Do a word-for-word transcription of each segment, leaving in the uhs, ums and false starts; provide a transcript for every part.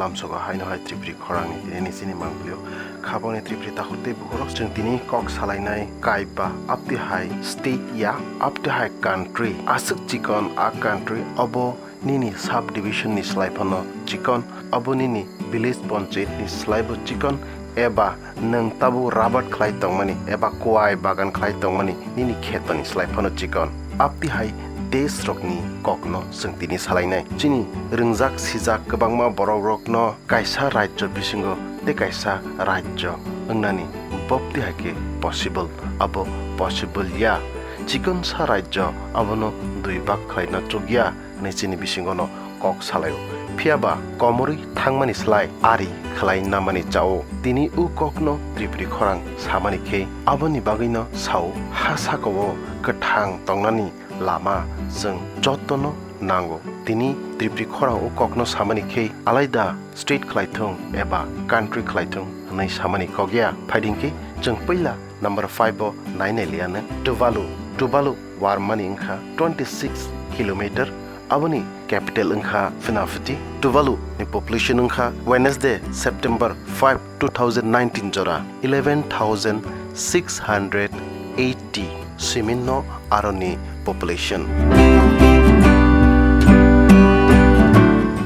Amsogo haino hai Tripuri khorangni tini nini chini mangpilio. Khapangni Tripuri takhuk tei bukhurok chwng tini kok salainai kaiba abtwi hai state ya, abtwi hai country. Aswk chikon a country obo nini sub division ni slai phano chikon, obo nini village panchayat ni slai bo chikon, eba nwng tabuk rabat khlai tongmani eba kuai bagan khlai tongmani nini khetoni slai phano chikon. Abtwi hai desh rokni kokno chwng tini salainai. Chini rwngjak sijak kwbangma borok rokno kaisa rajyo bisingo tei kaisa rajyo wngnani bobti hai khe possible, abo possible ya. Chikonsa rajyo abono dui bak khlaina chukya. Hwnwi chini bisingono kok salaio. Phiyaba komorwi thangmani slai ari khlai namani chao. Tini o kokno Tripuri khorang samani khe aboni bagwino sao, ha sakao kwthang tongnani lama chwng jotono nango. Tini Tripuri khorang o kokno samani khe alaida state khlaithung eba country khlaithung hwnwi samani kok ya. Phaiding khe chwng puila number five o nainai liya nwng Tuvalu. Tuvalu warmani wngkha twenty six kilometer. Aboni capital wngkha Funafuti. Tuvalu ni population wngkha Wednesday, September five, two thousand nineteen jora eleven thousand six hundred eighty simin no aroni population.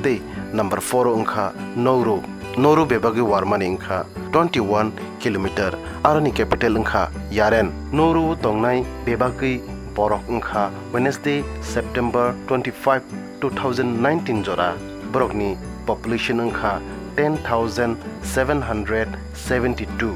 Tei number four o wngkha Nauru. Nauru bebagwi warmani wngkha twenty one kilometer. Aroni capital wngkha Yaren. Nauru o tongnai bebagwi borok wngkha Wednesday, September twenty five, two thousand nineteen jora. Borokni population wngkha ten thousand seven hundred seventy two.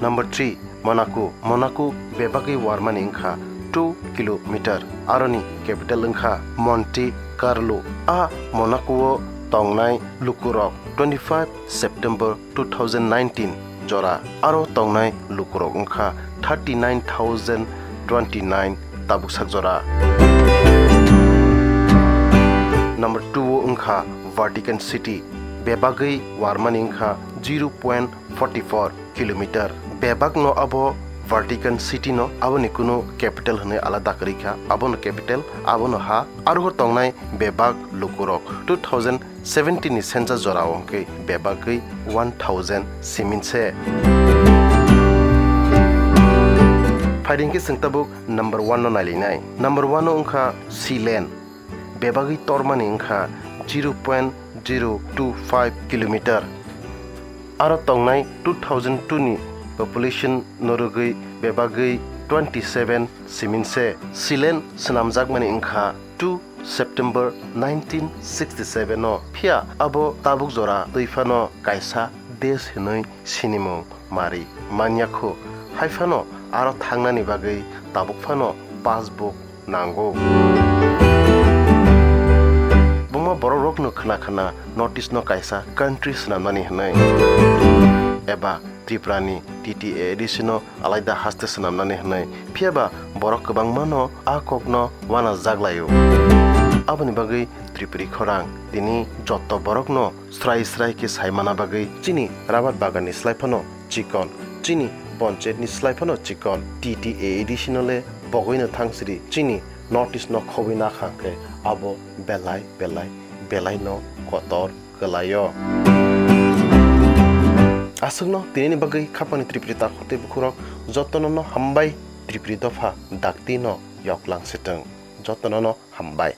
Number three, Monaco. Monaco bebagwi warmani wngkha two kilometer. Aroni capital wngkha Monte Carlo. A Monaco o tongnai lukurok twenty five September two thousand nineteen jora. Aro tongnai lukurok wngkha thirty nine thousand twenty nine tabuksak jora. Number two o wngkha Vatican City. Bebagwi warmani wngkha zero point forty four kilometer. Bebakno abo Vatican City no, aboni kunu capital hwnwi alada kwrwi kha. Abono capital, abono ha. Aro tongnai bebak lukurok two thousand seventeen ni census jorao hwnkhe bebagwi one thousand simin se. Phaiding khe chwng tabuk number one no nailinai. Number one o wngkha Sealand. Bebagwi tormani wngkha zero point zero two five kilometer. Aro tongnai two thousand two ni population no rwgwi bebagwi twenty seven simin se. Sealand swnamjakmani wngkha two September nineteen sixty seven o. Phiya abo tabuk jora twi phano kaisa desh hwnwi sinimung mari manya khu. Hai phano aro thangnani bagwi tabuk phano passbook nango. Buma borok rokno khna khna notice no kaisa country swnamnani hwnwi eba Tripura ni T T A A D C no alaida haste swnamnani hwnwi. Phiyaba borok kwbangma no a kok no wana jak laio. Aboni bagwi Tripuri khorang tini jotto borok no srai srai khe sai mana bagwi chini rabar bagan ni slai phano chikon, chini panchayat ni slai phano chikon, T T A A D C no le bogwi no thangsiri chini notice no khobwi nakha khe abo belai belai belai no kotor kwlaio. Aswkno tinini bagwi khapani Tripuri takhuk tei bukhurok jotono no hambai, Tripuri dopha dakti no yoklang sitwng, jotono no hambai.